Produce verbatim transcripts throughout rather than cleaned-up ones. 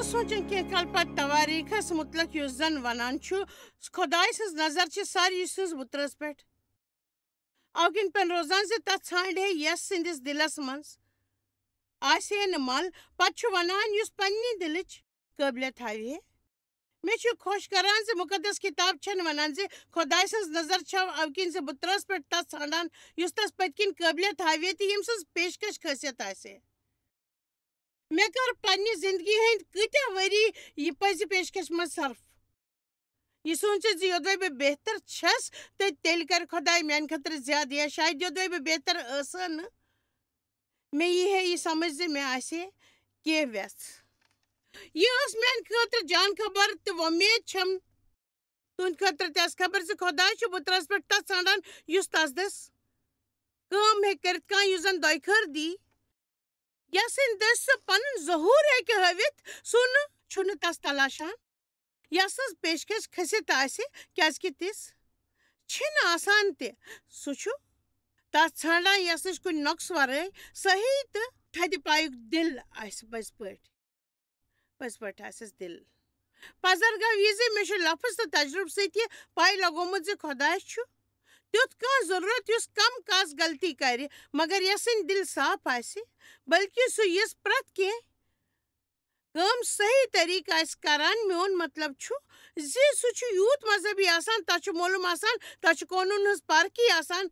سونٛچُن کینٛہہ کال پتہٕ توٲریٖخس مُتعلق، یُس زن ونان چھُ، خۄداے سٕنٛز نظر چھِ ساروی سٕنٛز بُترس پٮ۪ٹھ۔ اوٕ کِنۍ پٮ۪ن روزان زِ تتھ ژھانٛڈِ ہے یس سٕنٛدِس دِلس منٛز آسہِ ہے نہٕ مل، پتہٕ چھُ ونان یُس پننہِ دِلٕچ قٲبلیت تھاوِ ہے۔ مےٚ چھُ خۄش کران زِ مُقدس کِتاب چھَنہٕ وَنان زِ خۄداے سٕنٛز نظر چھَو اَمہِ کِنۍ زِ بُترَس پٮ۪ٹھ تَس ژھانٛڈان، یُس تَس پٔتۍ کِنۍ قٲبلیت تھاوِ تہٕ ییٚمہِ سٕنٛز پیشکش خٲصیت آسہِ۔ مےٚ کٔر پننہِ زِندگی ہٕنٛدۍ کۭتیٛاہ ؤری یہِ پَزِ پیشکش منٛز صرف۔ یہِ سوٗنٛچِتھ زِ یوٚدوَے بہٕ بہتر چھَس، تہٕ تیٚلہِ کَرِ خۄداے میٛانہِ خٲطرٕ زیادٕ، یا شاید یوٚدوَے بہٕ بہتر ٲسٕس نہٕ، مےٚ یی ہے یہِ سمجھ زِ مےٚ آسہِ ہے کینٛہہ وٮ۪ژھ۔ یہِ ٲس میٛانہِ خٲطرٕ جان خبر تہٕ وۄمید چھَم تُہٕنٛدِ خٲطرٕ تہِ آسہِ خبر زِ خۄداے چھُ بُترَس پٮ۪ٹھ تَس ژھانٛڈان، یُس تَس دٔسۍ کٲم ہیٚکہِ کٔرِتھ، کانٛہہ یُس زَن دۄیہِ خٲر دی، یَس سٕنٛدِ دٔسۍ سُہ پَنُن ظہوٗر ہیٚکہِ ہٲوِتھ، سُہ نہٕ چھُنہٕ تَس تلاشان، یَس سٕنٛز پیشکش کھٔسِتھ آسہِ، کیٛازِکہِ تِژھ چھِنہٕ آسان تہِ۔ سُہ چھُ تَس ژھانٛڈان، یَس نِش کُنہِ نۄقصہٕ ورٲے صحیح تہٕ تھدِ پایُک دِل آسہِ پٔزۍ پٲٹھۍ۔ پٔزۍ پٲٹھۍ آسٮ۪س دِل۔ پزر گوٚو یہِ زِ مےٚ چھُ لفظ تہٕ تجرُبہٕ سۭتۍ یہِ پَے لگومُت زِ خۄدایَس چھُ تیُتھ کانٛہہ ضروٗرت یُس کم کانٛہہ غلطی کرِ، مگر یَس سٕنٛدۍ دِل صاف آسہِ، بلکہِ سُہ یِژھ پرٛٮ۪تھ کینٛہہ کٲم صحیح طریٖقہٕ آسہِ کران۔ میون مطلب چھُ زِ سُہ چھُ یوٗت مذہبی آسان، تَس چھُ معلوم آسان، تَس چھُ قونوٗن ہٕنٛز پرکھی آسان،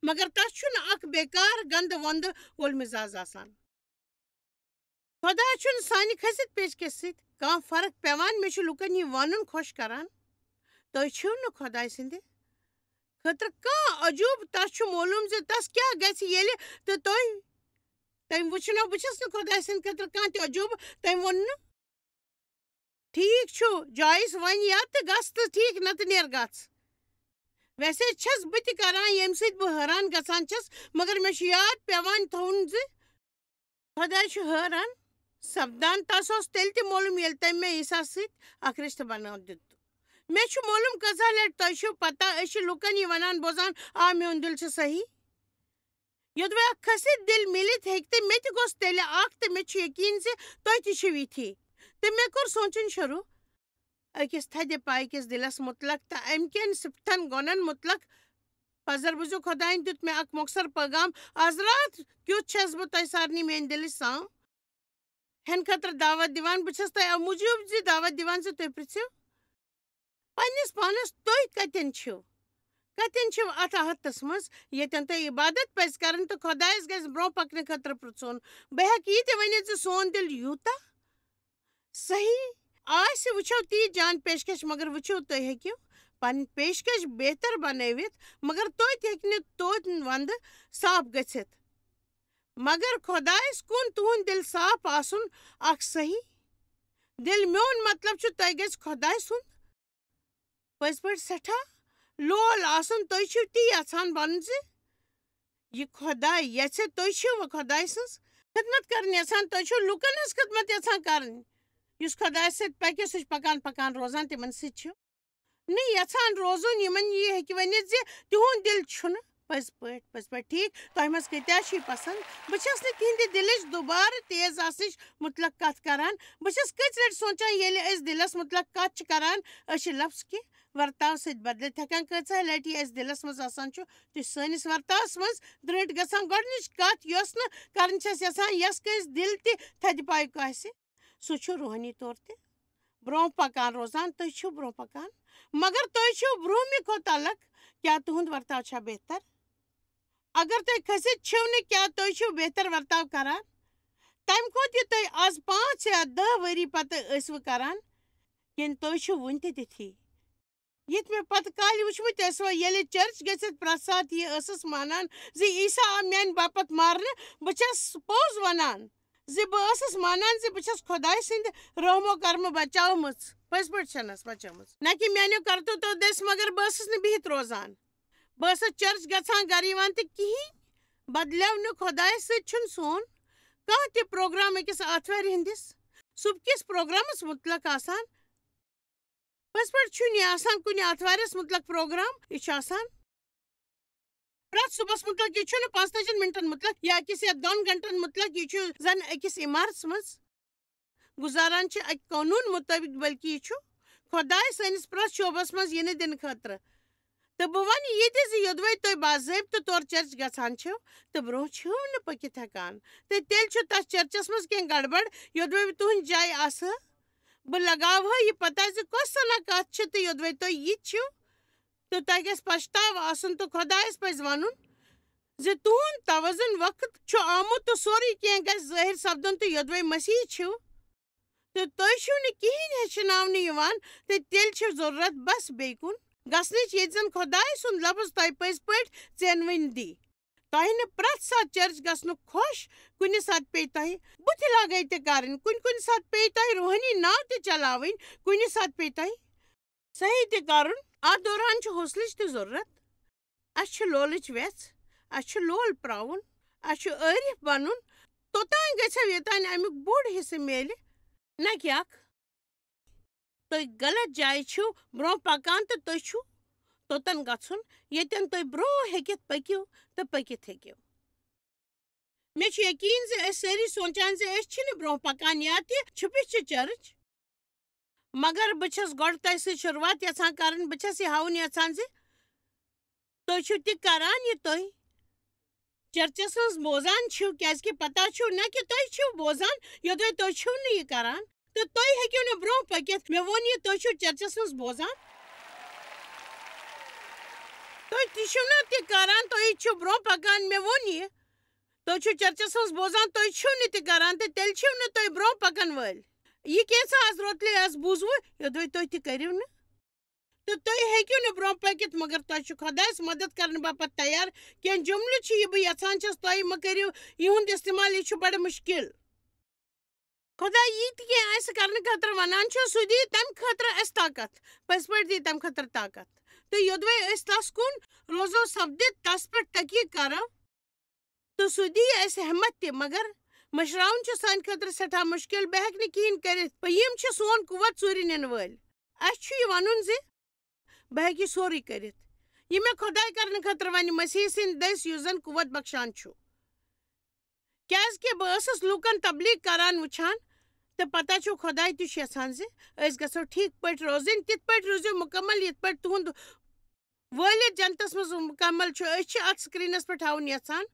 مگر تَس چھُنہٕ اکھ بیکار، گندٕ وندٕ وول مزاج آسان۔ خۄداے چھُنہٕ سانہِ کھٔسِتھ پیچکہِ سۭتۍ کانٛہہ فرق پٮ۪وان۔ مےٚ چھُ لُکن یہِ وَنُن خۄش کران، تُہۍ چھِو نہٕ خۄداے سٕنٛدِ خٲطرٕ کانٛہہ عجوٗب۔ تَس چھُ معلوٗم زِ تَس کیٛاہ گژھِ ییٚلہِ تہٕ تُہۍ تٔمۍ وٕچھنو۔ بہٕ چھَس نہٕ خۄداے سٕنٛدِ خٲطرٕ کانٛہہ تہِ عجوٗب۔ تٔمۍ ووٚن نہٕ، "ٹھیٖک چھُ، جایز وۄنۍ یا تہٕ گژھ تہٕ ٹھیٖک، نَتہٕ نیر گژھ۔" ویسے چھَس بہٕ تہِ کران، ییٚمہِ سۭتۍ بہٕ حٲران گژھان چھَس، مگر مےٚ چھُ یاد پٮ۪وان تھاوُن زِ خۄداے چھُ حٲران سپدان۔ تَس اوس تیٚلہِ تہِ معلوٗم، ییٚلہِ تٔمۍ مےٚ عیسیٰ سۭتۍ اکھ رِشتہٕ بناو دیُت۔ مےٚ چھُ معلوٗم کۭژاہ لٹہِ تۄہہِ چھُو پتہ، أسۍ چھِ لُکن یہِ ونان بوزان، "آ، میون دِل چھُ صحیح۔" یوٚدوَے اکھ کھٔسِتھ دِل مِلِتھ ہیٚکہِ، تہٕ مےٚ تہِ گوٚژھ تیٚلہِ اکھ، تہٕ مےٚ چھُ یقیٖن زِ تۄہہِ تہِ چھِو یِتھی۔ تہٕ مےٚ کوٚر سونٛچُن شروٗع أکِس تھدِ پایہِ کِس دِلس مُتعلق تہٕ اَمہِ کٮ۪ن صِفتن گۄنن مُتعلق۔ پزر بوٗزِو، خۄدایَن دیُت مےٚ اکھ مۄخصر پیغام آز راتھ۔ کیُتھ چھَس بہٕ تۄہہِ سارنٕے میٛانہِ دِلٕچ سام ہٮ۪نہٕ خٲطرٕ دعوت دِوان۔ بہٕ چھَس تۄہہِ اَمہِ موٗجوٗب زِ دعوت دِوان زِ تُہۍ پرٛژھِو پنٛنِس پانَس، تُہۍ کَتٮ۪ن چھِو؟ کَتٮ۪ن چھِو اَتھ حالتَس منٛز، ییٚتٮ۪ن تۄہہِ عبادت پَزِ کَرٕنۍ تہٕ خۄدایَس گژھِ برٛونٛہہ پَکنہٕ خٲطرٕ پرٛژھُن؟ بہٕ ہٮ۪کہٕ یہِ تہِ ؤنِتھ زِ سون دِل یوٗتاہ صحیح آسہِ، وٕچھو تی جان پیشکش، مگر وٕچھو، تُہۍ ہیٚکِو پنٕنۍ پیشکش بہتر بنٲوِتھ، مگر توتہِ ہیٚکہِ نہٕ توتہِ وندٕ صاف گٔژھِتھ۔ مگر خۄدایس کُن تُہُنٛد دِل صاف آسُن اکھ صحیح دِل۔ میون مطلب چھُ، تۄہہِ گژھِ خۄداے سُنٛد پٔزۍ پٲٹھۍ سٮ۪ٹھاہ لول آسُن۔ تُہۍ چھِو تی یژھان بنُن زِ یہِ خۄداے یژھِ، تُہۍ چھِو وۄنۍ خۄداے سٕنٛز خدمت کرٕنۍ یژھان، تُہۍ چھِو لُکن ہٕنٛز خدمت یژھان کرٕنۍ۔ یُس خۄدایس سۭتۍ پکہِ، سُہ چھُ پکان پکان روزان، تِمن سۭتۍ چھُ نہٕ یژھان روزُن، یِمن یہِ ہیٚکہِ ؤنِتھ زِ تِہُنٛد دِل چھُنہٕ پٔزۍ پٲٹھۍ، پٔزۍ پٲٹھۍ ٹھیٖک۔ تۄہہِ منٛز کۭتیٛاہ چھِ یہِ پسنٛد؟ بہٕ چھَس نہٕ تِہنٛدِ دِلٕچ دوبارٕ تیز آسنٕچ مُتعلق کتھ کران۔ بہٕ چھَس کٔژِ لٹہِ سونٛچان، ییٚلہِ أسۍ دِلس مُتعلق کتھ چھِ کران، أسۍ چھِ لفظ کہِ ورتاو سۭتۍ بدلِتھ ہٮ۪کان۔ کۭژاہ لٹہِ یہِ اَسہِ دِلس منٛز آسان چھُ، تہِ چھُ سٲنِس ورتاوس منٛز درٛٲٹھۍ گژھان۔ گۄڈٕنِچ کتھ، یۄس نہٕ کرٕنۍ چھَس یژھان، یۄس کٲنٛسہِ دِل تہِ تھدِ پایُک آسہِ، سُہ چھُ روحٲنی طور تہِ برٛونٛہہ پکان روزان۔ تُہۍ چھِو برٛونٛہہ پکان، مگر تُہۍ چھِو برٛونٛہمہِ کھۄتہٕ الگ۔ کیٛاہ تُہُنٛد ورتاو چھا بہتر؟ اگر تُہۍ کھٔسِتھ چھِو نہٕ، کیٛاہ تُہۍ چھِو بہتر ورتاو کران تَمہِ کھۄتہٕ یہِ تُہۍ از پانٛژھ یا دَہ ؤری پتہٕ ٲسوٕ کران، کِنہٕ تُہۍ چھِو وُنہِ تہِ تِتھی؟ ییٚتہِ مےٚ پتہٕ کالہِ وُچھمُت ٲسوا، ییٚلہِ چرچ گٔژھِتھ پرٛٮ۪تھ ساتہٕ یہِ ٲسٕس مانان زِ عیسیٰ آو میٛانہِ باپتھ مارنہٕ، بہٕ چھَس پوٚز وَنان زِ بہٕ ٲسٕس مانان زِ بہٕ چھَس خۄداے سٕنٛدِ رحم و کرمہٕ بچاومٕژ۔ پٔزۍ پٲٹھۍ چھَنَس بچٲومٕژ، نہ کہِ میٛانیو کرتوٗتو دٔسۍ، مگر بہٕ ٲسٕس نہٕ بِہِتھ روزان۔ بہٕ ٲسٕس چرچ گژھان، گرٕ یِوان تہٕ کِہیٖنۍ بدلیو نہٕ۔ خۄدایَس سۭتۍ چھُنہٕ سون کانٛہہ تہِ پروگرام أکِس آتھوارِ ہٕنٛدِس صُبحکِس پروگرامَس مُتعلق آسان۔ پٔزۍ پٲٹھۍ چھُنہٕ یہِ آسان کُنہِ آتھوارَس مُتعلق پروگرام، یہِ چھُ آسان پرٛٮ۪تھ صُبحَس مُتعلق، یہِ چھُنہٕ پانٛژتٲجِن مِنٹَن مُتعلق یا أکِس یا دۄن گھنٹَن مُتعلق، یہِ چھُ زَن أکِس عمارژ منٛز گُزاران چھِ اَکہِ قونوٗن مُطٲبِق، بلکہِ یہِ چھُ خۄداے سٲنِس پرٛٮ۪تھ شعبس منٛز یِنہٕ دِنہٕ خٲطرٕ۔ تہٕ بہٕ وَنہٕ یہِ تہِ زِ یوٚدوَے تُہۍ باضٲبطہٕ طور چرچ گژھان چھِو تہٕ برٛونٛہہ چھِو نہٕ پٔکِتھ ہٮ۪کان، تہٕ تیٚلہِ چھُ تَتھ چرچس منٛز کینٛہہ گڑبڑ، یوٚدوَے بہٕ تُہٕنٛدِ جایہِ آسہٕ ہا۔ بہٕ لگاوہا یہِ پتہ زِ کۄس سنا کتھ چھِ، تہٕ یوٚدوَے تُہۍ یہِ تہِ چھِو، تہٕ تۄہہِ گژھِ پچھتاوٕ آسُن، تہٕ خۄدایس پزِ ونُن زِ تُہُنٛد توازن وقت چھُ آمُت، تہٕ سورُے کینٛہہ گژھِ ظٲہِر سپدُن، تہٕ یوٚدوَے مسیح چھِو، تہٕ تُہۍ چھِو نہٕ کِہیٖنۍ ہیٚچھناونہٕ یِوان، تہٕ تیٚلہِ چھِ ضروٗرت بس بیٚیہِ کُن گژھنٕچ، ییٚتہِ زن خۄداے سُنٛد لفظ تۄہہِ پٔزۍ پٲٹھۍ ژینوٕنۍ دی۔ تۄہہِ نہٕ پرٛٮ۪تھ ساتہٕ چرچ گژھنُک خۄش، کُنہِ ساتہٕ پیٚیہِ تۄہہِ بُتھِ لاگے تہِ کرٕنۍ، کُنہِ کُنہِ ساتہٕ پیٚیہِ تۄہہِ روحٲنی ناو تہِ چلاوٕنۍ، کُنہِ ساتہٕ پیٚیہِ تۄہہِ صحیح تہِ کرُن۔ اتھ دوران چھُ حوصلٕچ تہِ ضروٗرت۔ اسہِ چھِ لولٕچ وٮ۪ژھ، اسہِ چھُ لول پراوُن، اسہِ چھُ عٲرف بنُن۔ توٚتام گژھو، یوٚتام امیُک بوٚڑ حصہٕ میلہِ۔ نہ کہِ اکھ، تُہۍ غلط جایہِ چھِو برٛونٛہہ پکان، تہٕ تُہۍ چھِو توٚتن گژھُن، ییٚتٮ۪ن تُہۍ برٛونٛہہ ہیٚکِتھ پٔکِو تہٕ پٔکِتھ ہیٚکِو۔ مےٚ چھُ یقیٖن زِ أسۍ سٲری سونٛچان زِ أسۍ چھِنہٕ برٛونٛہہ پکان یا تہِ چھُپِتھ چھِ چرچ۔ مگر بہٕ چھَس گۄڈٕ تۄہہِ سۭتۍ شروٗعات یژھان کرٕنۍ۔ بہٕ چھَس یہِ ہاوُن یژھان زِ تُہۍ چھِو تہِ کران یہِ تُہۍ چرچس منٛز بوزان چھِو، کیازِ کہِ پتہ چھُو نہ کہِ تُہۍ چھِو بوزان، یوٚدوَے تُہۍ چھِو نہٕ یہِ کران، تہٕ تُہۍ ہیٚکِو نہٕ برٛونٛہہ پٔکِتھ۔ مےٚ ووٚن یہِ، تُہۍ چھِو چرچس منٛز بوزان، تُہۍ تہِ چھِو نہٕ تہِ کران، تُہۍ چھِو برٛونٛہہ پکان۔ مےٚ ووٚن یہِ، تُہۍ چھِو چرچس منٛز بوزان، تُہۍ چھِو نہٕ تہِ کران، تہٕ تیٚلہِ چھِو نہٕ تُہۍ برٛونٛہہ پکن وٲلۍ۔ یہِ کینٛژھا از روتلے از بوٗزوٕ، یوٚدوَے تُہۍ تہِ کٔرِو نہٕ۔ تہٕ تُہۍ ہیٚکِو نہٕ برٛونٛہہ پٔکِتھ، مگر تۄہہِ چھُ خۄدایَس مدد کرنہٕ باپتھ تیار۔ کینٛہہ جملہٕ چھِ، یہِ بہٕ یژھان چھَس، تۄہہِ مہٕ کٔرِو یِہُنٛد استعمال، یہِ چھُ بڑٕ مُشکِل۔ خۄدا یہِ تہِ کینٛہہ اَسہِ کرنہٕ خٲطرٕ وَنان چھُ، سُہ دِیہِ تَمہِ خٲطرٕ اَسہِ طاقت، پٔزۍ پٲٹھۍ دِیہِ تَمہِ خٲطرٕ طاقت۔ تہٕ یوٚدوَے أسۍ تَس کُن روزو سَپدِتھ، تَس پٮ۪ٹھ تٔکیہِ کرو، تہٕ سُہ دِیہِ اَسہِ ہٮ۪مت تہِ، مگر مٔشراوُن چھُ سانہِ خٲطرٕ سٮ۪ٹھاہ مُشکِل۔ بہٕ ہٮ۪کہٕ نہٕ کِہیٖنۍ کٔرِتھ۔ بہٕ، یِم چھِ سون قوت ژوٗرِ نِنہٕ وٲلۍ۔ اَسہِ چھُ یہِ وَنُن زِ بہٕ ہیٚکہٕ یہِ سورُے کٔرِتھ، یہِ مےٚ خۄداے کرنہٕ خٲطرٕ وَنہِ مسیح سٕنٛدِ دٔسۍ، یُس زَن قوت بخشان چھُ۔ کیٛازِ کہِ بہٕ ٲسٕس لوٗکن تبلیغ کران وٕچھان، تہٕ پتہ چھُ خۄداے تہِ چھُ یژھان زِ أسۍ گژھو ٹھیٖک پٲٹھۍ روزٕنۍ، تِتھ پٲٹھۍ روٗزِو مُکمل، یِتھ پٲٹھۍ تُہُنٛد وٲلد جنتس منٛز مُکمل چھُ۔ أسۍ چھِ اتھ سکرینس پٮ۪ٹھ ہاوُن یژھان،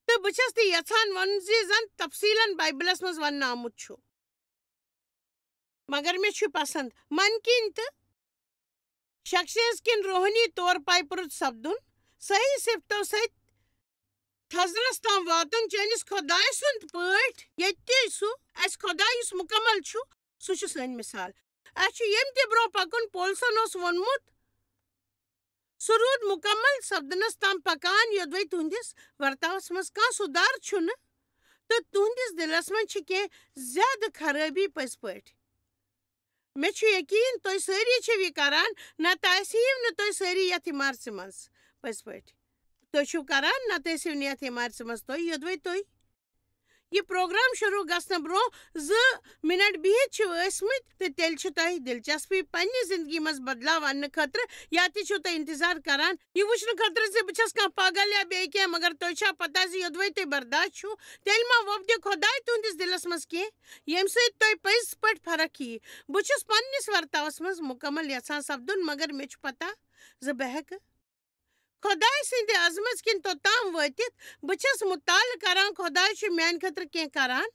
تہٕ بہٕ چھَس تہِ یژھان وَنُن زِ زن تفصیلن بائبلس منٛز وننہٕ آمُت چھُ، مگر مےٚ چھُ پسند من کِنۍ تہٕ شخصیت کِنۍ روحٲنی طور پایہِ پرُت سپدُن، صحیح صفتو سۭتۍ تھزرس تام واتُن، چٲنِس خۄداے سُنٛد پٲٹھۍ، ییٚتہِ تہِ سُہ اَسہِ خۄداے یُس مُکمل چھُ، سُہ چھُ سٲنۍ مثال۔ اَسہِ چھُ ییٚمہِ تہِ برٛونٛہہ پَکُن۔ پولسن اوس ووٚنمُت، سُہ روٗد مُکمل سپدنس تام پکان، یوٚدوَے تُہنٛدِس ورتاوس منٛز کانٛہہ سُدھار چھُنہٕ، تہٕ تُہنٛدِس دِلس منٛز چھِ کینٛہہ زیادٕ خرٲبی پٔزۍ پٲٹھۍ۔ مےٚ چھُ یقیٖن تُہۍ سٲری چھِو یہِ کران، نتہٕ آسہِ ہِیِو نہٕ تُہۍ سٲری یتھ عمارژِ منٛز۔ پٔزۍ پٲٹھۍ۔ تُہۍ چھِو کران، نتہٕ ٲسِو نہٕ یتھ عمارژِ منٛز تُہۍ، یوٚدوَے تُہۍ۔ یہِ پروگرام شروع گژھنہٕ برٛونٛہہ زٕ منٹ بِہِتھ چھِو ٲسمٕتۍ، تہٕ تیٚلہِ چھِ تۄہہِ دلچسپی پننہِ زندگی منٛز بدلاو اننہٕ خٲطرٕ، یا تہِ چھِو تُہۍ انتظار کران یہِ وٕچھنہٕ خٲطرٕ زِ بہٕ چھَس کانٛہہ پاگل یا بیٚیہِ کینٛہہ، مگر تۄہہِ چھا پتہ زِ یوٚدوَے تُہۍ برداشت چھِو، تیٚلہِ ما وۄپدِ خۄداے تُہنٛدِس دِلس منٛز کینٛہہ، ییٚمہِ سۭتۍ تۄہہِ پٔزۍ پٲٹھۍ فرق یِیہِ؟ بہٕ چھُس پننِس ورتاوس منٛز مُکمل یژھان سپدُن، مگر مےٚ چھُ پتہ زِ بہٕ ہٮ۪کہٕ خۄداے سٕنٛدِ عظمت کِنۍ توٚتام وٲتِتھ۔ بہٕ چھَس مُطالعہٕ کران، خۄداے چھُ میانہِ خٲطرٕ کینٛہہ کران۔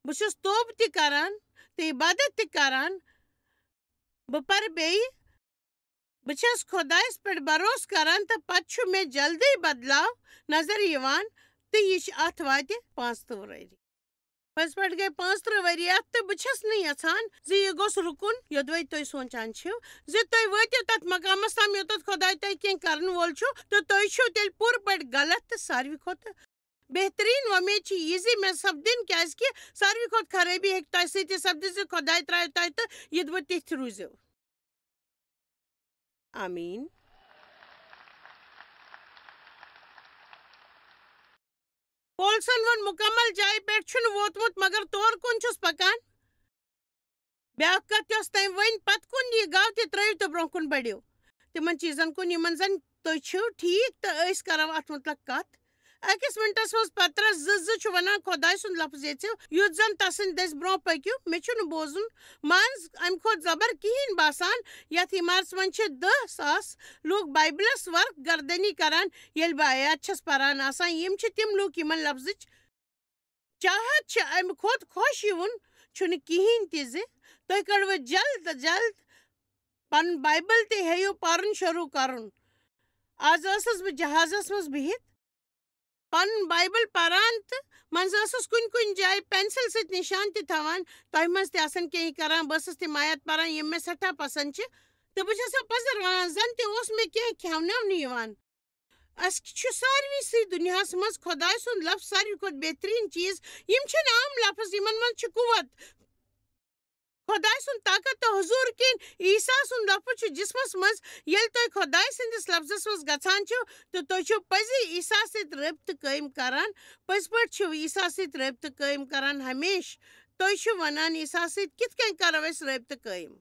بہٕ چھَس توبہٕ تہِ کران تہٕ عبادت تہِ کران۔ بہٕ پرٕ بیٚیہِ۔ بہٕ چھَس خۄدایَس پٮ۪ٹھ بھروسہٕ کران تہٕ پتہٕ چھُ مےٚ جلدی بدلاو نظر یِوان، تہٕ یہِ چھِ، اَتھ واتہِ پانٛژھ تٕرٛہ ؤری۔ پٔزۍ پٲٹھۍ گٔے پانٛژھ تٕرٛہ ؤری اَتھ، تہٕ بہٕ چھَس نہٕ یَژھان زِ یہِ گوٚژھ رُکُن، یوٚدوَے تُہۍ سونٛچان چھِو زِ تُہۍ وٲتِو تَتھ مقامَس تام، یوٚتَتھ خۄداے تۄہہِ کینٛہہ کَرَن وول چھُ، تہٕ تُہۍ چھِو تیٚلہِ پوٗرٕ پٲٹھۍ غلط۔ تہٕ ساروی کھۄتہٕ بہتریٖن وۄمید چھِ یہِ زِ مےٚ سَپدِن، کیٛازِکہِ ساروی کھۄتہٕ خرٲبی ہیٚکہِ تۄہہِ سۭتۍ تہِ سَپدِتھ زِ خۄداے ترٛایہِ تۄہہِ، تہٕ یِتھ پٲٹھۍ تِتھۍ روٗزِو۔ آمیٖن۔ پولسن ووٚن، مُکمل جایہِ پٮ۪ٹھ چھُنہٕ ووتمُت، مگر تور کُن چھُس پکان۔ بیٛاکھ کتھ یۄس تٔمۍ ؤنۍ، پتہٕ کُن یہِ گاو تہِ ترٲیِو تہٕ برٛونٛہہ کُن بڑِو۔ تِمن چیٖزن کُن، یِمن زن تُہۍ چھِو ٹھیٖک، تہٕ أسۍ کرو اتھ مُتعلق کتھ۔ أکِس مِنٹَس منٛز پترس زٕ زٕ چھُ وَنان، خۄداے سُنٛد لفظ ییٚژھِو، یُتھ زَن تَسٕنٛدِ دٔسۍ برٛونٛہہ پٔکِو، مےٚ چھُنہٕ بوزُن منٛز اَمہِ کھۄتہٕ زبر کِہیٖنۍ باسان۔ یَتھ عمارژ منٛز چھِ دَہ ساس لوٗکھ بایبلَس ورق گردنی کران، ییٚلہِ بہٕ آیات چھَس پران آسان۔ یِم چھِ تِم لوٗکھ یِمَن لفظٕچ چاہت چھِ اَمہِ کھۄتہٕ خۄش یِوُن چھُنہٕ کِہیٖنۍ تہِ زِ تُہۍ کٔڑوٕ جلد جلد پنُن بایبل تہِ ہیٚیِو پرُن شروٗع کرُن۔ آز ٲسٕس بہٕ جہازس منٛز بِہِتھ، پنُن بایبل پران تہٕ منٛزٕ ٲسٕس کُنہِ کُنہِ جایہِ پینسل سۭتۍ نِشان تہِ تھاوان، تۄہہِ منٛز تہِ آسن کینٛہہ کران۔ بہٕ ٲسٕس تِم آیت پران، یِم مےٚ سٮ۪ٹھاہ پسنٛد چھِ، تہٕ بہٕ چھَسو پزر وَنان، زن تہِ اوس مےٚ کینٛہہ کھٮ۪وناونہٕ یِوان۔ اَسہِ چھُ ساروی سٕے دُنیاہَس منٛز خۄداے سُنٛد لفظ ساروی کھۄتہٕ بہتریٖن چیٖز۔ یِم چھِنہٕ عام لفظ، یِمَن منٛز چھِ قوت۔ خۄداے سُنٛد طاقت تہٕ حضور کِنۍ عیسیٰ سُنٛد لفظ چھُ جسمَس منٛز۔ ییٚلہِ تُہۍ خۄداے سٕنٛدِس لفظَس منٛز گژھان چھِو تہٕ تُہۍ چھِو پٔزی عیسیٰ سۭتۍ رٲبطہٕ قٲیِم کران، پٔزۍ پٲٹھۍ چھِو عیسیٰ سۭتۍ رٲبطہٕ قٲیِم کران ہمیشہٕ۔ تُہۍ چھِو وَنان، عیسیٰ سۭتۍ کِتھ کٔنۍ کرو أسۍ رٲبطہٕ قٲیِم؟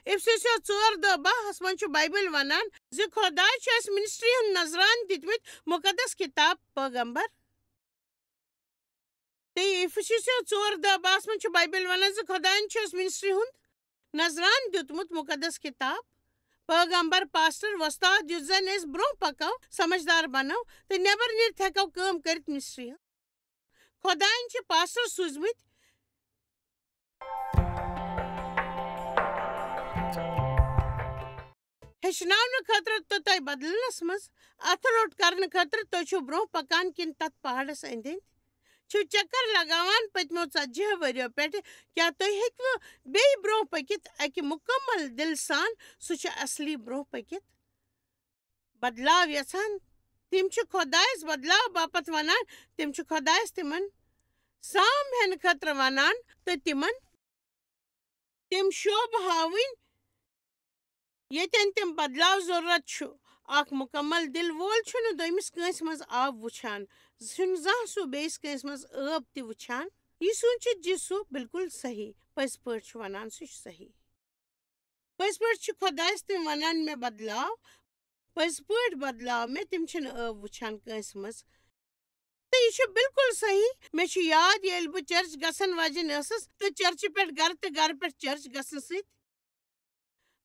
افسیسیو ژور دَہ بَہَس منٛز چھُ بایبل وَنان زِ خۄداے چھُ اَسہِ منسٹری ہُنٛد نذران دِتمٕتۍ مُقدس کِتاب، پٲغمبر۔ تہٕ افسیسیو ژور دَہ بَہَس منٛز چھُ بایبل وَنان زِ خۄدایَن چھُ اَسہِ منسٹری ہُنٛد نذران دیُتمُت مُقدس کِتاب، پٲغمبر، پاسٹر، وۄستاد، یُتھ زَن أسۍ برٛونٛہہ پَکو، سمجھدار بَنو تہٕ نٮ۪بر نیٖرِتھ ہٮ۪کو کٲم کٔرِتھ منسٹری ہٕنٛز۔ خۄدایَن چھِ پاسٹر سوٗزمٕتۍ ہیٚچھناونہٕ خٲطرٕ تہٕ تۄہہِ بدلنس منٛز۔ اَتھٕ روٚٹ کرنہٕ خٲطرٕ تُہۍ چھِو برٛونٛہہ پکان کِنہٕ تَتھ پہاڑس أنٛدۍ أنٛدۍ چھِو چکر لگاوان پٔتمیو ژتجی ؤرۍیو پٮ۪ٹھٕ؟ کیٛاہ تُہۍ ہیٚکوٕ بیٚیہِ برٛونٛہہ پٔکِتھ اَکہِ مُکمل دِلہٕ سان؟ سُہ چھُ اصلی برٛونٛہہ پٔکِتھ بدلاو یژھان۔ تِم چھِ خۄدایس بدلاو باپتھ ونان۔ تِم چھِ خۄدایس تِمن سام ہٮ۪نہٕ خٲطرٕ ونان تہٕ تِمن تِم شعبہٕ ہاوٕنۍ، ییٚتٮ۪ن تِم بدلاو ضروٗرت چھُ۔ اکھ مُکمل دِل وول چھُنہٕ دوٚیمِس کٲنٛسہِ منٛز آب وُچھان، چھُنہٕ زانٛہہ سُہ بیٚیِس کٲنٛسہِ منٛز ٲب تہِ وُچھان۔ یہِ سوٗنٛچِتھ زِ سُہ بِلکُل صحیح، پٔزۍ پٲٹھۍ چھُ وَنان سُہ چھُ صحیح۔ پٔزۍ پٲٹھۍ چھِ خۄدایَس تِم وَنان، "مےٚ بدلاو، پٔزۍ پٲٹھۍ بدلاو مےٚ۔" تِم چھِنہٕ ٲب وُچھان کٲنٛسہِ منٛز۔ تہٕ یہِ چھُ بِلکُل صحیح۔ مےٚ چھُ یاد، ییٚلہِ بہٕ چرچ گژھن واجیٚنۍ ٲسٕس تہٕ چرچہِ پٮ۪ٹھ گرٕ تہٕ گرٕ پٮ۪ٹھ چرچ گژھنہٕ سۭتۍ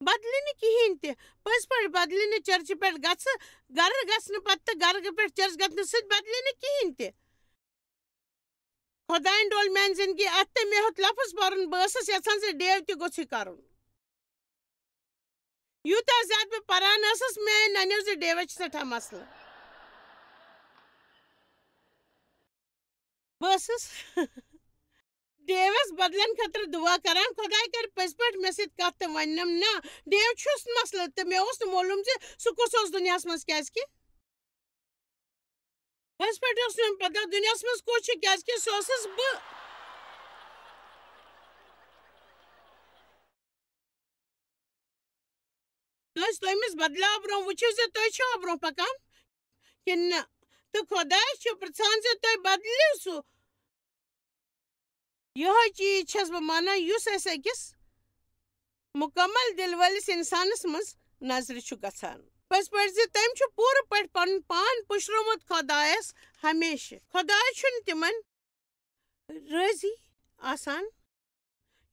بدلہِ نہٕ کِہیٖنۍ تہِ۔ پٔزۍ پٲٹھۍ بدلہِ نہٕ چرچہِ پٮ۪ٹھ گژھٕ، گرٕ گژھنہٕ پتہٕ تہٕ گرٕ پٮ۪ٹھ چرچ گژھنہٕ سۭتۍ بدلہِ نہٕ کِہیٖنۍ تہِ۔ خۄدایَن ڈول میٛانہِ زندگی اَتھٕ تہٕ مےٚ ہیوٚت لفظ پَرُن۔ بہٕ ٲسٕس یَژھان زِ ڈیو تہِ گوٚژھ یہِ کَرُن۔ یوٗتاہ زیادٕ بہٕ پَران ٲسٕس، مےٚ نَنیو زِ ڈیوَس چھِ سٮ۪ٹھاہ مسلہٕ۔ بہٕ ٲسٕس ڈیوَس بدلن خٲطرٕ دُعا کران، "خۄداے کَرِ پٔزۍ پٲٹھۍ مےٚ سۭتۍ کَتھ تہٕ وَننَم نہ، ڈیو چھُس مسلہٕ تہٕ مےٚ اوس نہٕ معلوٗم زِ سُہ کُس اوس دُنیاہَس منٛز، کیٛازِکہِ پٔزۍ پٲٹھۍ اوس نہٕ مےٚ پَتہ دُنیاہَس منٛز کُس چھُ، کیٛازِکہِ سُہ ٲسٕس بہٕ۔" کٲنٛسہِ تٔمِس بدلاو برٛونٛہہ وٕچھِو زِ تُہۍ چھِوا برٛونٛہہ پَکان کِنہٕ نہ۔ تہٕ خۄدایَس چھُ پرٛژھان زِ تُہۍ بدلیو سُہ۔ یِہوٚے چیٖز چھَس بہٕ مانان، یُس اَسہِ أکِس مُکمل دِل وٲلِس اِنسانَس منٛز نظرِ چھُ گژھان۔ پٔزۍ پٲٹھۍ زِ تٔمۍ چھُ پوٗرٕ پٲٹھۍ پَنُن پان پُشرومُت خۄدایَس ہمیشہٕ۔ خۄداے چھُنہٕ تِمَن رٲضی آسان،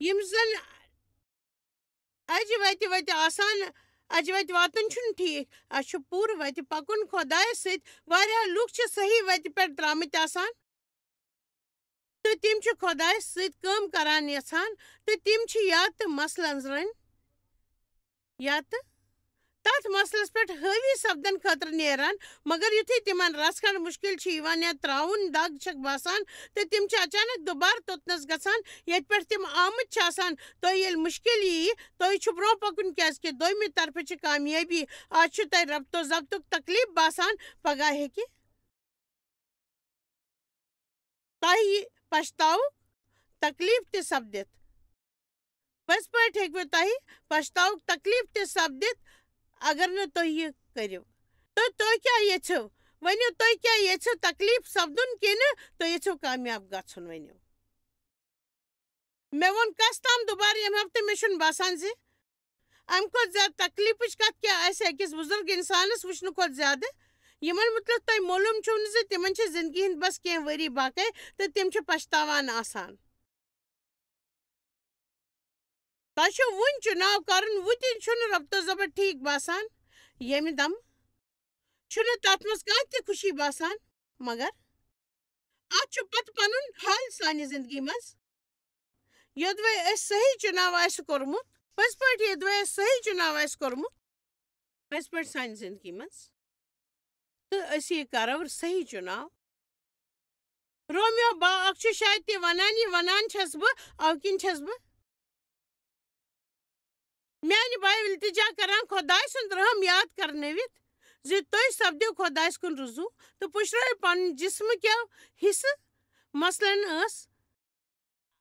یِم زَن اَجہِ وَتہِ وَتہِ آسان، اَجہِ وَتہِ واتُن چھُنہٕ ٹھیٖک۔ اَسہِ چھُ پوٗرٕ وَتہِ پَکُن خۄدایَس سۭتۍ۔ واریاہ لُکھ چھِ صحیح وَتہِ پٮ۪ٹھ درٛامٕتۍ آسان۔ تہٕ تِم چھِ خۄدایَس سۭتۍ کٲم کران یَژھان، تہٕ تِم چھِ یا تہٕ مسلہٕ أنٛزرٲنۍ، یا تہٕ تَتھ مسلَس پٮ۪ٹھ حٲوی سپدن خٲطرٕ نیران۔ مگر یُتھُے تِمن رژھ کھنٛڈ مُشکِل چھِ یِوان یا ترٛاوُن دگ چھکھ باسان، تہٕ تِم چھِ اچانک دُبارٕ توٚتنَس گژھان، ییٚتہِ پٮ۪ٹھ تِم آمٕتۍ چھِ آسان۔ تۄہہِ ییٚلہِ مُشکِل یِیہِ، تۄہہِ چھُ برٛونٛہہ پَکُن، کیٛازِکہِ دوٚیمہِ طرفہٕ چھِ کامیٲبی۔ آز چھُ تۄہہِ ربط و ضبطُک تکلیٖف باسان، پگاہ ہیٚکہِ تۄہہِ پچھتاوُک تکلیٖف تہِ سپدِتھ۔ پٔزۍ پٲٹھۍ ہیٚکِوٕ تۄہہِ پچھتاوُک تکلیٖف تہِ سپدِتھ، اگر نہٕ تُہۍ یہِ کٔرِو۔ تہٕ تُہۍ کیٛاہ یژھِو؟ ؤنِو، تُہۍ کیٛاہ یژھِو، تکلیٖف سپدُن کِنہٕ تُہۍ یژھِو کامیاب گژھُن؟ ؤنِو۔ مےٚ ووٚن کس تام دُبارٕ ییٚمہِ ہفتہٕ، مےٚ چھُنہٕ باسان زِ اَمہِ کھۄتہٕ زیادٕ تکلیٖفٕچ کتھ کیٛاہ آسہِ أکِس بُزرگ اِنسانس وٕچھنہٕ کھۄتہٕ زیادٕ، یِمن مُتعلِق تۄہہِ معلوٗم چھُو نہٕ زِ تِمن چھِ زِندگی ہٕنٛدۍ بس کینٛہہ ؤری باقٕے تہٕ تِم چھِ پچھتاوان آسان۔ تۄہہِ چھُو وُنہِ چُناو کرُن، وُتہِ چھُنہٕ ربط و ضبط ٹھیٖک باسان، ییٚمہِ دم چھُنہٕ تتھ منٛز کانٛہہ تہِ خوشی باسان، مگر اتھ چھُ پتہٕ پنُن حل سانہِ زندگی منٛز۔ یوٚدوَے اَسہِ صحیح چُناو آسہِ کوٚرمُت، پٔزۍ پٲٹھۍ یوٚدوَے اَسہِ صحیح چُناو آسہِ کوٚرمُت، پٔزۍ پٲٹھۍ سانہِ زندگی منٛز، تہٕ أسۍ یہِ کرو صحیح چُناو۔ رومیو با اکھ چھُ شاید تہِ ونان، یہِ ونان چھَس بہٕ، اَوٕ کِنۍ چھَس بہٕ میانہِ بایہِ التجا کران، خۄداے سُنٛد رحم یاد کرنٲوِتھ زِ تُہۍ سپدِو خۄدایَس کُن رُجوع تہٕ پُشرٲوِو پنُن جسمہٕ کیو حصہٕ، مثلاً ٲس،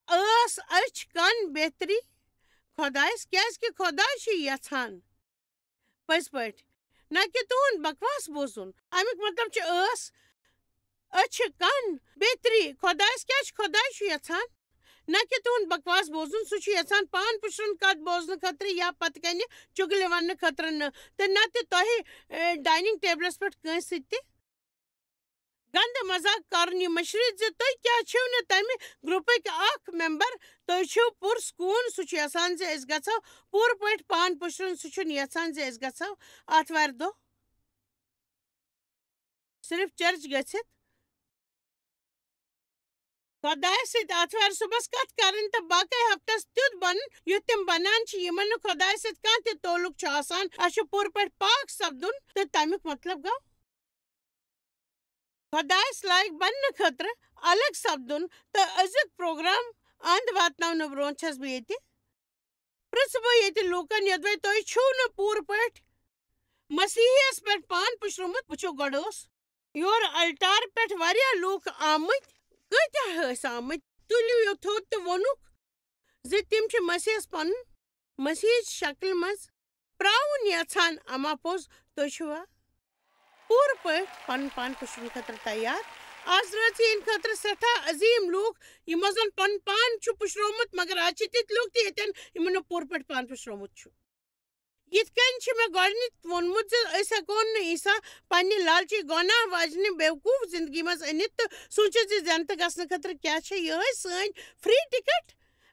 ٲس، أچھ، کن، بیتری خۄدایَس، کیازِ کہِ خۄداے چھُ یژھان پٔزۍ پٲٹھۍ، نہ کہِ تُہُنٛد بکواس بوزُن۔ اَمیُک مطلب چھُ ٲس، أچھ، کن، بیتری خۄدایَس۔ کیٛاہ چھُ خۄداے چھُ یژھان؟ نہ کہِ تُہُنٛد بکواس بوزُن، سُہ چھُ یژھان پان پُشرُن کتھ بوزنہٕ خٲطرٕ یا پتہٕ کنہِ چُگلہِ وننہٕ خٲطرٕ نہٕ، تہٕ نہ تہِ تۄہہِ، اے، ڈائننگ ٹیبلس پٮ۪ٹھ کٲنٛسہِ سۭتۍ تہِ گندٕ مذاق کرُن۔ یہِ مٔشرٲوِتھ زِ تُہۍ کیٛاہ چھِو نہٕ تمہِ گروپٕکۍ اکھ ممبر، تُہۍ چھِو پُرسکوٗن، سُہ چھُ یژھان زِ أسۍ گژھو پوٗرٕ پٲٹھۍ پان پُشرُن، سُہ چھُنہٕ یژھان زِ أسۍ گژھو آتھوارِ دۄہ صرف چرچ گٔژھِتھ خۄدایَس سۭتۍ آتھوارِ صُبحس کتھ کرٕنۍ تہٕ باقٕے ہفتس تیُتھ بنُن، یُتھ تِم بنان چھِ، یِمن نہٕ خۄدایَس سۭتۍ کانٛہہ تہِ تعلق چھُ آسان۔ اَسہِ چھُ پوٗرٕ پٲٹھۍ پاک سپدُن تہٕ تَمیُک مطلب گوٚو خۄدایَس لایق بننہٕ خٲطرٕ الگ سپدُن۔ تہٕ أزیُک پروگرام اند واتناونہٕ برونٛہہ چھَس بہٕ ییٚتہِ پرٛژھٕ بہٕ ییٚتہِ لوٗکن، یوٚدوَے تُہۍ چھِو نہٕ پوٗرٕ پٲٹھۍ مسیحیَس پٮ۪ٹھ پان پُشرومُت۔ وٕچھِو، گۄڈٕ اوس یور الٹار پٮ۪ٹھ واریاہ لوٗکھ آمٕتۍ۔ کۭتیٛاہ ٲسۍ آمٕتۍ؟ تُلِو یہِ تھوٚد تہٕ ووٚنُکھ زِ تِم چھِ مسیحَس پنُن، مسیحٕچ شکلہِ منٛز پرٛاوُن یژھان۔ اما پوٚز، تُہۍ چھِوا پوٗرٕ پٲٹھۍ پنُن پان پُشرُن خٲطرٕ تیار؟ آز رٲژ یِہِنٛدِ خٲطرٕ سٮ۪ٹھاہ عظیٖم لوٗکھ، یِمو زن پنُن پان چھُ پُشرومُت، مگر آز چھِ تِتھۍ لوٗکھ تہِ ییٚتٮ۪ن، یِمن نہٕ پوٗرٕ پٲٹھۍ پان پُشرومُت چھُ۔ یِتھ کٔنۍ چھِ مےٚ گۄڈٕنیتھ ووٚنمُت زِ أسۍ ہٮ۪کو نہٕ عیسیٰ پننہِ لالچی گۄناہ واجنہِ بیوقوٗف زندگی منٛز أنِتھ تہٕ سوٗنٛچِتھ زِ جنتہٕ گژھنہٕ خٲطرٕ کیٛاہ چھےٚ یِہوٚے سٲنۍ free ticket۔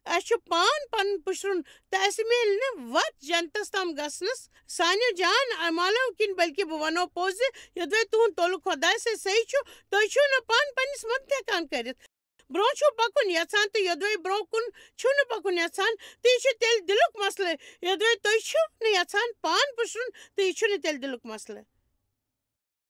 اَسہِ چھُ پان پنُن پُشرُن تہٕ اَسہِ میلہِ نہٕ وَتھ جنتَس تام گژھنَس سانیو جان اعمالو کِنۍ، بلکہِ بہٕ وَنو پوٚز زِ یوٚدوَے تُہُنٛد تعلق خۄدایَس سۭتۍ صحیح چھُ، تُہۍ چھِو نہٕ پانہٕ پنٛنِس مدد ہٮ۪کان کٔرِتھ۔ برٛونٛہہ چھُو پَکُن یَژھان تہٕ یوٚدوَے برٛونٛہہ کُن چھُو نہٕ پَکُن یَژھان، تہٕ یہِ چھُ تیٚلہِ دِلُک مسلہٕ۔ یوٚدوَے تُہۍ چھِو نہٕ یَژھان پان پُشرُن، تہٕ یہِ چھُنہٕ تیٚلہِ دِلُک مسلہٕ۔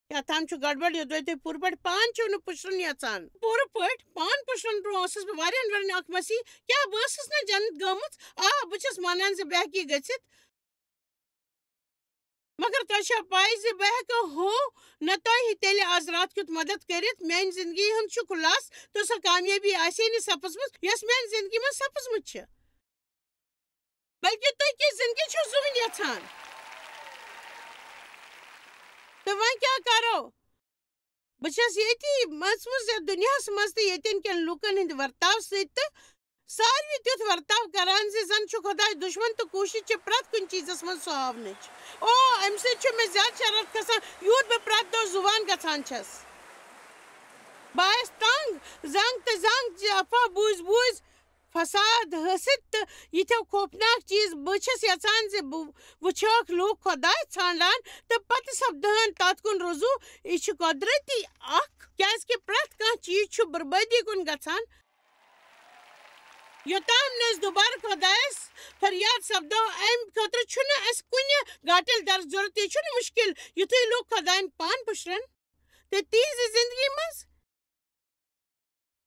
کیٛاہ تام چھُ گڑبڑ، یوٚدوَے تُہۍ پوٗرٕ پٲٹھۍ پان چھِو نہٕ پُشرُن یَژھان۔ پوٗرٕ پٲٹھۍ پان پُشرُن برٛونٛہہ ٲسٕس بہٕ واریاہَن ؤرِین اکھ مسیح۔ کیٛاہ بہٕ ٲسٕس نہٕ جنت گٔمٕژ؟ آ، بہٕ چھَس مانان زِ بہٕ ہٮ۪کہٕ یہِ گٔژھِتھ۔ مگر تۄہہِ چھا پَے زِ بہٕ ہٮ۪کہٕ ہو نہٕ تۄہہِ تیٚلہِ آز راتھ کیُتھ مدد کٔرِتھ؟ میٛانہِ زندگی ہُنٛد چھُ خُلاصہٕ تہٕ سۄ کامیٲبی آسہِ ہے نہٕ سپٕزمٕژ، یۄس میٛانہِ زندگی منٛز سپٕزمٕژ چھِ۔ بلکہِ تُہۍ کِژھ زندگی چھِو زوٗنۍ یژھان؟ تہٕ وۄنۍ کیٛاہ کرو؟ بہٕ چھَس ییٚتی مٔژمٕژ یَتھ دُنیاہَس منٛز تہٕ ییٚتٮ۪ن کٮ۪ن لوٗکَن ہٕنٛدِ ورتاو سۭتۍ تہٕ ساروی تیُتھ ورتاو کران زِ زَن چھُ خۄداے دُشمن تہٕ کوٗشِش چھِ پرٛٮ۪تھ کُنہِ چیٖزَس منٛز سُہ ہاونٕچ۔ او، اَمہِ سۭتۍ چھُ مےٚ زیادٕ شرارت کھسان، یوٗت بہٕ پرٛٮ۪تھ دۄہ زُوان گژھان چھَس۔ بہٕ آیَس تنٛگ، زنٛگ تہٕ زنٛگ زِ افواہ بوٗزۍ بوٗزۍ فساد حٲصِل تہٕ یِتھیو خوفناک چیٖز۔ بہٕ چھَس یژھان زِ بہٕ وٕچھاکھ لوٗکھ خۄداے ژھانٛڈان تہٕ پتہٕ سپدٕہن تتھ کُن رُجوع۔ یہِ چھُ قۄدرتی اکھ، کیازِ کہِ پرٛٮ۪تھ کانٛہہ چیٖز چھُ بربٲدی کُن گژھان۔ یوٚتام نہٕ أسۍ دُبارٕ خۄدایس فریاد سپدو، امہِ خٲطرٕ چھُنہٕ اَسہِ کُنہِ گاٹل درس ضرورت۔ یہِ چھُنہٕ مُشکل۔ یُتھُے لوٗکھ خۄداین پان پُشرن تہٕ تِہنٛزِ زندگی منٛز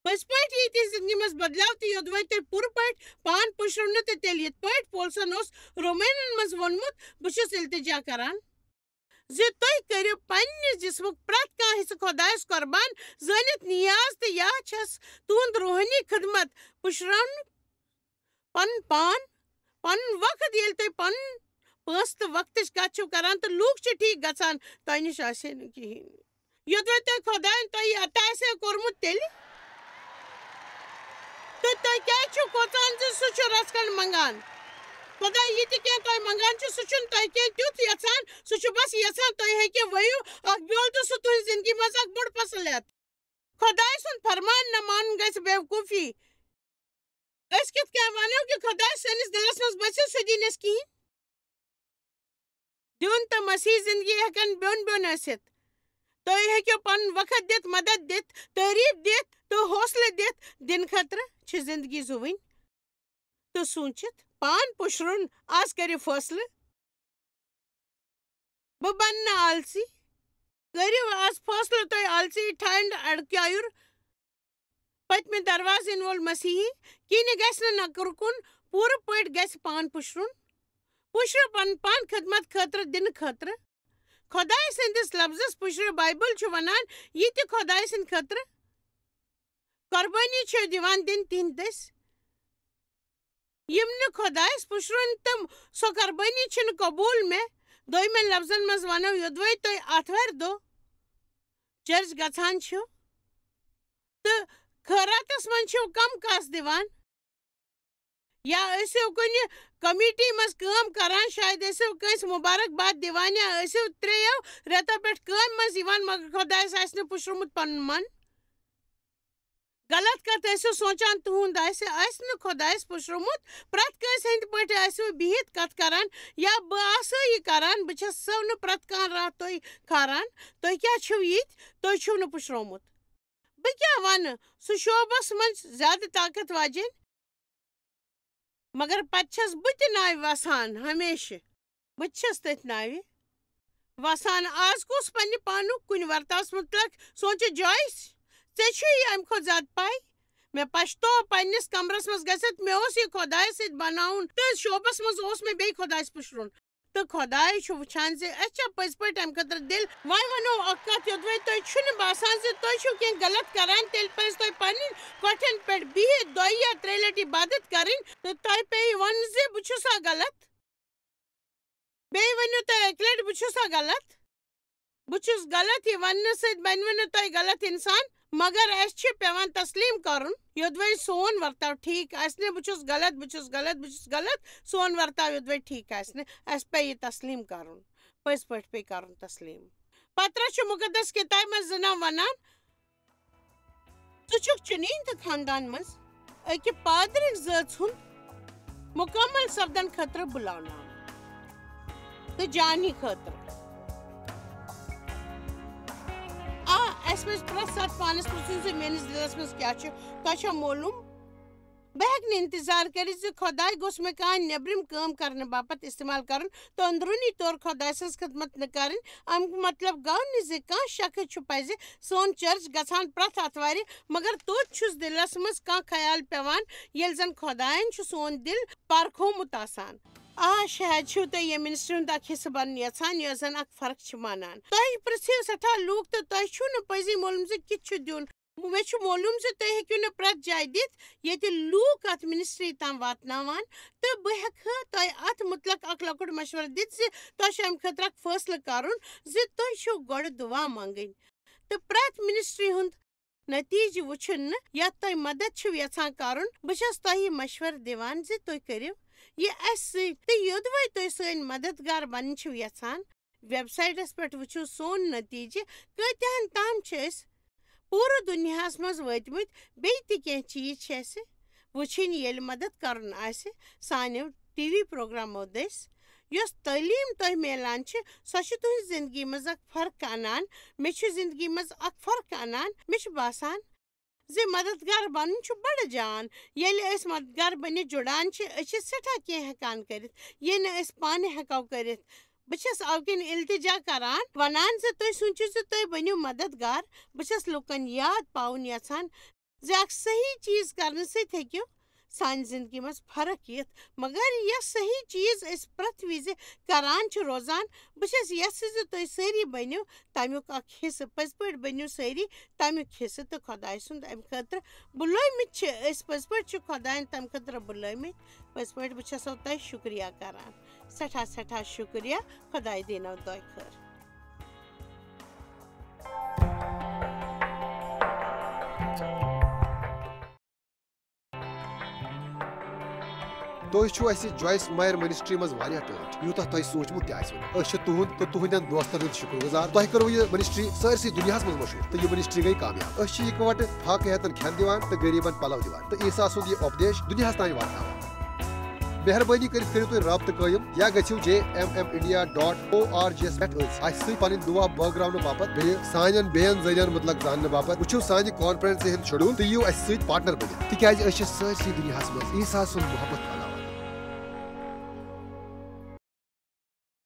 پٔزۍ پٲٹھۍ یی تِہنٛزِ زندگی منٛز بدلاو تہٕ یوٚدوَے تُہۍ پوٗرٕ پٲٹھۍ پان پُشرٲوِو نہٕ تہٕ تیٚلہِ یِتھ پٲٹھۍ پولسن اوس رومینن منٛز ووٚنمُت، بہٕ چھُس التجا کران زِ تُہۍ کٔرِو پننِس جسمُک پرٛٮ۪تھ کانٛہہ حصہٕ خۄدایس قۄربان، زٲنِتھ نیاز تہٕ یا چھَس تُہُنٛد روحٲنی خدمت پُشراونہٕ پنُن پان، پنُن وقت۔ ییٚلہِ تُہۍ پنُن پونٛسہٕ تہٕ وقتٕچ کتھ چھِو کران تہٕ لوٗکھ چھِ ٹھیٖک گژھان، تۄہہِ نِش آسہِ ہے نہٕ کِہیٖنۍ۔ یوٚدوَے تۄہہِ خۄدایَن تۄہہِ یہِ عطا آسہِ ہے کوٚرمُت تیٚلہِ، تہٕ تُہۍ کیٛازِ چھِو کھوژان زِ سُہ چھُ رژھ کھنٛڈ منٛگان؟ خۄداے، یہِ تہِ کینٛہہ تۄہہِ منٛگان چھُ، سُہ چھُنہٕ تۄہہِ کینٛہہ تیُتھ یَژھان، سُہ چھُ بس یَژھان تُہۍ ہیٚکِو ؤیِو اَکھ بیول تہٕ سُہ تُہٕنٛزِ زِندگی منٛز اَکھ بوٚڑ فصل ہٮ۪تھ۔ خۄداے سُنٛد فرمان نہ مانُن گژھِ بیوقوٗفی۔ أسۍ کِتھ کٔنۍ وَنو کہِ خۄداے سٲنِس دِلَس منٛز بَسہِ، سُہ دِی نہٕ اَسہِ کِہیٖنۍ؟ دیُن تہٕ مسیح زِندگی ہٮ۪کَن بیوٚن بیوٚن ٲسِتھ۔ تُہۍ ہیٚکِو پَنُن وقت دِتھ، مدد دِتھ، تعریٖف دِتھ تہٕ حوصلہٕ دِتھ دِنہٕ خٲطرٕ چھِ زِندگی زُوٕنۍ تہٕ سوٗنٛچِتھ پان پُشرُن۔ آز کٔرِو فٲصلہٕ، بہٕ بَنہٕ نہٕ آلسی۔ کٔرِو آز فٲصلہٕ، تُہۍ آلسی ٹھانٛڈ اَڑکیٛایُر پٔتمہِ دروازٕ یِنہٕ وول مسیحی۔ کِنہِ گژھِ نہٕ نکرٕ کُن، پوٗرٕ پٲٹھۍ گژھِ پان پُشرُن۔ پُشرِو پنُن پان خدمت خٲطرٕ دِنہٕ خٲطرٕ۔ خۄداے سٕنٛدِس لفظس پُشرِو۔ بایبل چھُ ونان، یہِ تہِ خۄداے سٕنٛدِ خٲطرٕ قۄربٲنی چھِ دِوان دِنہٕ تِہنٛدۍ دٔسۍ، یِم نہٕ خۄدایس پُشرُن تہٕ سۄ قۄربٲنی چھِنہٕ قبوٗل مےٚ۔ دوٚیمٮ۪ن لفظن منٛز ونو، یوٚدوَے تُہۍ آتھوارِ دۄہ چرچ گژھان چھِو تہٕ خٲراتس منٛز چھِو کم کاس دِوان، یا ٲسِو کُنہِ کمیٹی منٛز کٲم کران، شاید ٲسِو کٲنٛسہِ مبارک باد دِوان، یا ٲسِو ترٛیٚیو رٮ۪تو پٮ۪ٹھ کامہِ منٛز یِوان، مگر خۄدایس آسہِ نہٕ پُشرومُت پنُن من۔ غلط کتھ ٲسِو سونٛچان، تُہُنٛد آسہِ، آسہِ نہٕ خۄدایس پُشرومُت۔ پرٛٮ۪تھ کٲنٛسہِ ہٕنٛدۍ پٲٹھۍ آسِو بِہِتھ کتھ کران، یا بہٕ آسہٕ یہِ کران، بہٕ چھَسو نہٕ پرٛٮ۪تھ کانٛہہ راہ تُہۍ کھاران۔ تُہۍ کیٛاہ چھِو یِتھۍ؟ تُہۍ چھِو نہٕ پُشرومُت۔ بہٕ کیٛاہ وَنہٕ؟ سُہ شوبس منٛز زیادٕ طاقت واجیٚنۍ، مگر پتہٕ چھَس بہٕ تہِ ناوِ وسان ہمیشہٕ۔ بہٕ تہِ چھَس تٔتھۍ ناوِ وسان۔ آز کُس پننہِ پانُک کُنہِ ورتاوس مُتعلق سونٛچہِ؟ جویس، ژےٚ چھُے یہِ اَمہِ کھۄتہٕ زیادٕ پَے۔ مےٚ پَشتوو پننِس کمرس منٛز گٔژھِتھ، مےٚ اوس یہِ خۄدایس سۭتۍ بناوُن تہٕ شوبس منٛز اوس مےٚ بیٚیہِ خۄدایس پُشرُن۔ تہٕ خۄداے چھُ وٕچھان زِ أسۍ چھا پٔزۍ پٲٹھۍ اَمہِ خٲطرٕ دِل۔ وۄنۍ وَنو اَکھ کَتھ، یوٚدوَے تۄہہِ چھُنہٕ باسان زِ تۄہہِ چھُو کینٛہہ غلط کَران، تیٚلہِ پَزِ تۄہہِ پنٛنٮ۪ن کۄٹھٮ۪ن پٮ۪ٹھ بِہِتھ دۄیہِ یا ترٛیٚیہِ لَٹہِ عبادت کَرٕنۍ تہٕ تۄہہِ پیٚیہِ وَنُن زِ بہٕ چھُسا غلط۔ بیٚیہِ ؤنِو تُہۍ اَکہِ لَٹہِ، بہٕ چھُسا غلط؟ بہٕ چھُس غلط، یہِ وننہٕ سۭتۍ بنوٕ نہٕ تۄہہِ غلط انسان، مگر اَسہِ چھِ پٮ۪وان تسلیم کرُن، یوٚدوَے سون ورتاو ٹھیٖک آسہِ نہٕ۔ بہٕ چھُس غلط، بہٕ چھُس غلط، بہٕ چھُس غلط، سون ورتاو یوٚدوَے ٹھیٖک آسہِ نہٕ، اَسہِ پیٚیہِ یہِ تسلیم کرُن، پٔزۍ پٲٹھۍ پیٚیہِ کرُن تسلیم۔ پترس چھُ مُقدس کِتابہِ منٛز زٕ ناو ونان، ژٕ چھُکھ چُنیٖن تہٕ خاندان منٛز أکہِ پادرِک زٲژ ہُنٛد مُکمل سپدن خٲطرٕ بُلاونہٕ آمُت تہٕ جانی خٲطرٕ۔ آ، اَسہِ پَزِ پرٛٮ۪تھ ساتہٕ پانَس پرٛژھُن زِ میٲنِس دِلَس منٛز کیٛاہ چھُ۔ تۄہہِ چھا معلوٗم؟ بہٕ ہیٚکہٕ نہٕ اِنتظار کٔرِتھ زِ خۄداے گوٚژھ مےٚ کانٛہہ نیٚبرِم کٲم کرنہٕ باپتھ استعمال کرُن تہٕ أنٛدروٗنی طور خۄداے سٕنٛز خدمت نہٕ کرٕنۍ۔ اَمیُک مطلب گوٚو نہٕ زِ کانٛہہ شخص چھُ پزِ سون چرچ گژھان پرٛٮ۪تھ آتھوارِ، مگر توتہِ چھُس دِلس منٛز کانٛہہ خیال پٮ۪وان، ییٚلہِ زن خۄداین چھُ سون دِل پرکھومُت آسان۔ آ، شاید چھِو تُہۍ ییٚمہِ مِنسٹری ہُنٛد اکھ حصہٕ بنُن یژھان، یۄس زن اکھ فرق چھِ مانان۔ تۄہہِ پرژھِو سٮ۪ٹھاہ لوٗکھ تہٕ تۄہہِ چھُو نہٕ پٔزی معلوم زِ کِتھ چھُ دیُن۔ مےٚ چھُ معلوم زِ تُہۍ ہیٚکِو نہٕ پرٛٮ۪تھ جایہِ دِتھ، ییٚتہِ لوٗکھ اتھ مِنسٹری تام واتناوان، تہٕ بہٕ ہیٚکہٕ تۄہہِ اتھ مُتعلق اکھ لۄکُٹ مشورٕ دِتھ زِ تۄہہِ چھُ امہِ خٲطرٕ اکھ فٲصلہٕ کرُن زِ تُہۍ چھِو گۄڈٕ دُعا منٛگٕنۍ تہٕ پرٛٮ۪تھ مِنسٹری ہُنٛد نتیٖجہٕ وٕچھُن نہٕ، یتھ تۄہہِ مدد چھِو یژھان کرُن۔ بہٕ چھَس تۄہہِ مشورٕ دِوان زِ تُہۍ کٔرِو یہِ اَسہِ سۭتۍ، تہٕ یوٚدوَے تُہۍ سٲنۍ مددگار بنٕنۍ چھِو یژھان، ویب سایٹس پٮ۪ٹھ وٕچھِو سون نتیٖجہٕ، کۭتیاہن تام چھِ أسۍ پوٗرٕ دُنیاہس منٛز وٲتمٕتۍ۔ بیٚیہِ تہِ کینٛہہ چیٖز چھِ اَسہِ وٕچھِنۍ، ییٚلہِ مدد کرُن آسہِ سانیو ٹی وی پروگرامو دٔسۍ۔ یۄس تعلیٖم تۄہہِ میلان چھِ، سۄ چھِ تُہنٛزِ زندگی منٛز اکھ فرق انان۔ مےٚ چھُ زندگی منٛز اکھ فرق انان۔ مےٚ چھُ باسان زِ مددگار بنُن چھُ بڑٕ جان۔ ییٚلہِ أسۍ مددگار بٔنِتھ جُڑان چھِ، أسۍ چھِ سٮ۪ٹھاہ کینٛہہ ہٮ۪کان کٔرِتھ، یہِ نہٕ أسۍ پانہٕ ہٮ۪کو کٔرِتھ۔ بہٕ چھَس اَوٕ کِنۍ التجا کران، ونان زِ تُہۍ سوٗنٛچِو زِ تُہۍ بٔنِو مددگار۔ بہٕ چھَس لوٗکن یاد پاوُن یژھان زِ اکھ صحیح چیٖز کرنہٕ سۭتۍ ہیٚکِو سانہِ زندگی منٛز فرق یِتھ۔ مگر یۄس صحیح چیٖز أسۍ پرٛٮ۪تھ وِزِ کران چھِ روزان، بہٕ چھَس یژھٕ زِ تُہۍ سٲری بٔنِو تَمیُک اکھ حصہٕ۔ پٔزۍ پٲٹھۍ بٔنِو سٲری تَمیُک حصہٕ تہٕ خۄداے سُنٛد اَمہِ خٲطرٕ بُلٲومٕتۍ چھِ أسۍ۔ پٔزۍ پٲٹھۍ چھِ خۄدایَن تَمہِ خٲطرٕ بُلٲومٕتۍ۔ پٔزۍ پٲٹھۍ بہٕ چھَسو تۄہہِ شُکریہ کران، سٮ۪ٹھاہ سٮ۪ٹھاہ شُکریہ۔ خۄداے دیٖنو دۄیہِ خٲر۔ تُہۍ چھِو اَسہِ جویس مایر منسٹری منٛز واریاہ ٹٲٹھۍ، یوٗتاہ تۄہہِ سوٗنٛچمُت تہِ آسِوٕ نہٕ۔ أسۍ چھِ تُہُنٛد تہٕ تُہٕنٛدٮ۪ن دوستن ہٕنٛدۍ شُکر گُزار۔ تۄہہِ کٔروٕ یہِ منسٹری سٲرسٕے دُنیاہَس منٛز مشہوٗر تہٕ یہِ منسٹری گٔے کامیاب۔ أسۍ چھِ اِکہٕ وٹہٕ فاقہٕ ہیتن کھٮ۪ن دِوان تہٕ غریٖبن پلو دِوان تہٕ عیسیٰ سُنٛد یہِ اُپدیش دُنیاہَس تام واتناوان۔ مہربٲنی کٔرِتھ کٔرِو تُہۍ رابطہٕ قٲیِم یا گٔژھِو J M M India dot O R G یَس پٮ۪ٹھ أسۍ اَسہِ سۭتۍ پنٕنۍ دُعا بٲگراونہٕ باپتھ بیٚیہِ سانٮ۪ن بیٚین ذٔریعن مُتعلق زاننہٕ باپتھ۔ وٕچھِو سانہِ کانفرنسہِ ہُنٛد شیڈول تہٕ یِیِو اَسہِ سۭتۍ پارٹنر بٔنِتھ، تِکیازِ أسۍ چھِ سٲرسٕے دُنیاہَس منٛز عیسیٰ سُنٛد محبت پھٔہلاوان۔